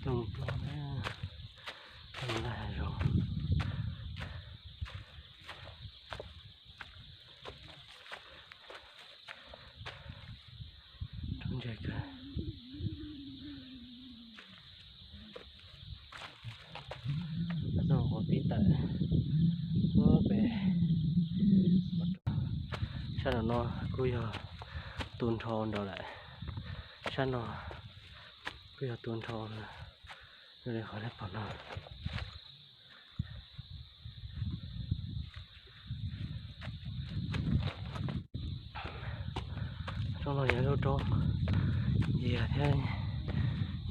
Rooj plaub na, rooj laj hav zoov. Roob ntse kawg. Noj quav pib tawm puag pem. Sab nraum no kuj yog tu nrho nraud lawm. Sab no kuj yog tu nrho, zoo li qhov nej pom no. Roob no yog lub roob yiag thiab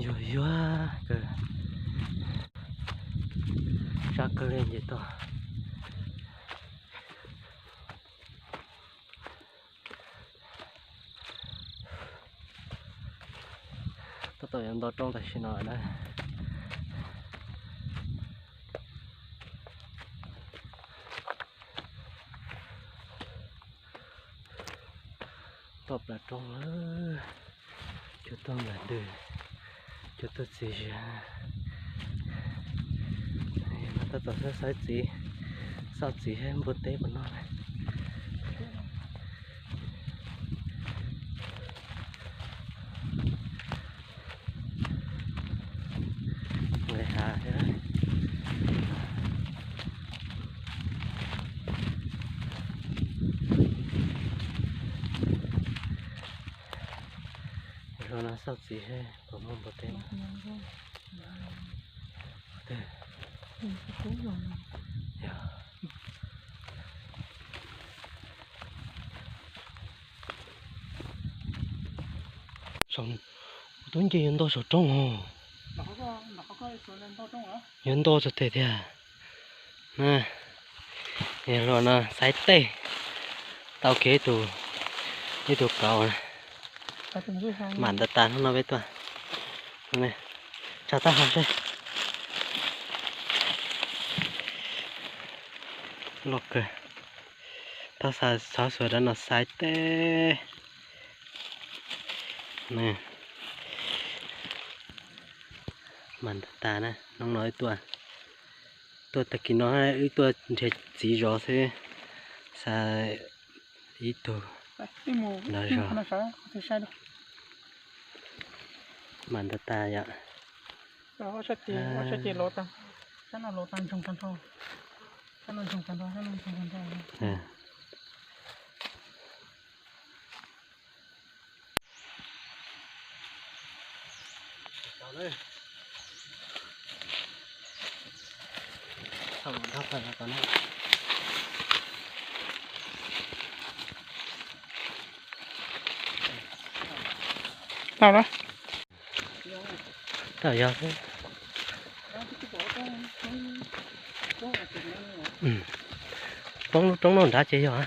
yuag yuag kawg, sab kawg li nce toj. Tab tom yuav nto roob tam sim no lawm na. Toj plaws roob lawm, cua tuaj nplawg ntws, cua tuaj txiv zias. Tab tom xauj txiv, xauj txiv thiab npua teb puas noj na. Nqis hav thiab. Hluas no xauj txiv thiab puas muaj npua teb no. Kuv twb nce yuav nto saum roob os. Yuav nto txog tes tiag. Hluas no xaiv tej, tau kiag ib tug kauv. Mam ntas tas hnub no peb tuaj. Tsam tab hau seb. Loj kawg. Tau xav xov xuas rau no xaiv tej. Mam ntas tas na, hnub no wb tuaj, tuaj tag kis no wb tuaj nrhiav txiv zov xwb, xav ib tug nrog zov. Mam ntas tas yom. Tau lawm. Tau yog xwb. Poob lub roob no nrad ces yog.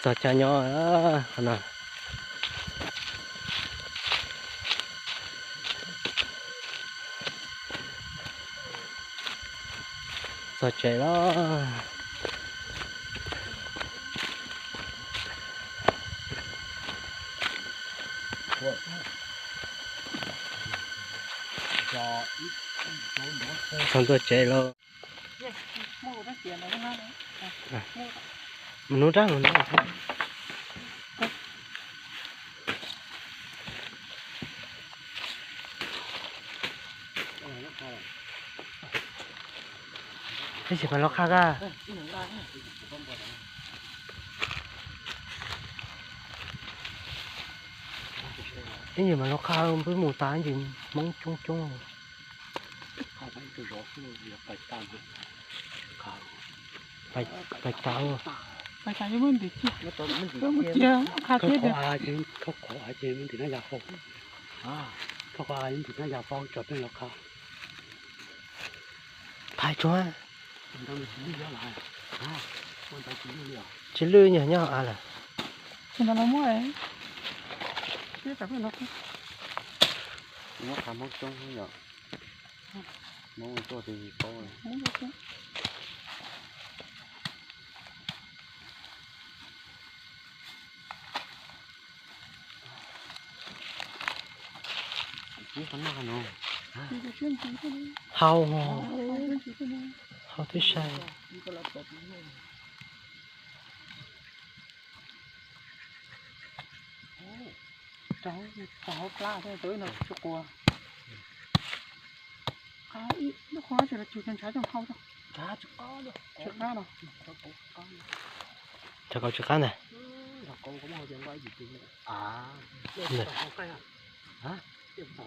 Txog chaw nyob qhov no. Txog tsev lawm. Txog ntua tsev lawm. Mus nug rab mus no. Ib sim mas los qha kag. Ib sim mas los qha, peb mus tas ib sim Hmoob coob coob. Pais tas, pais tas. Pais tas, khaub qhov av ces ntim na yas faus, khaub qhov av ntim na yas faus tso peb los qha. Phais tsuag. Tsis lwj, nyob nyob av lawm. Muab qha Hmoob coob yom. Hmoob tuaj twb paub. Hau, hau twb sai. Rau qhov tsis qab ntag.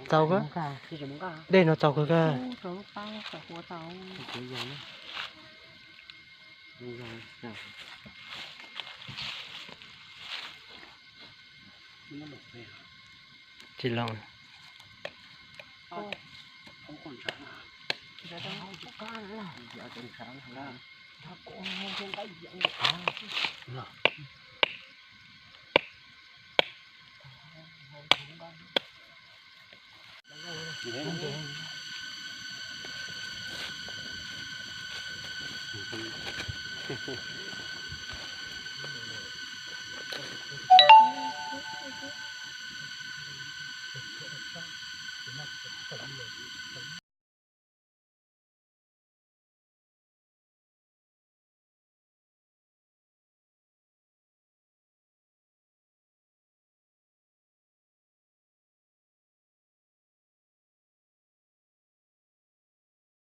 Txaus kawg. Dej no txaus kawg kawg. Tsis los.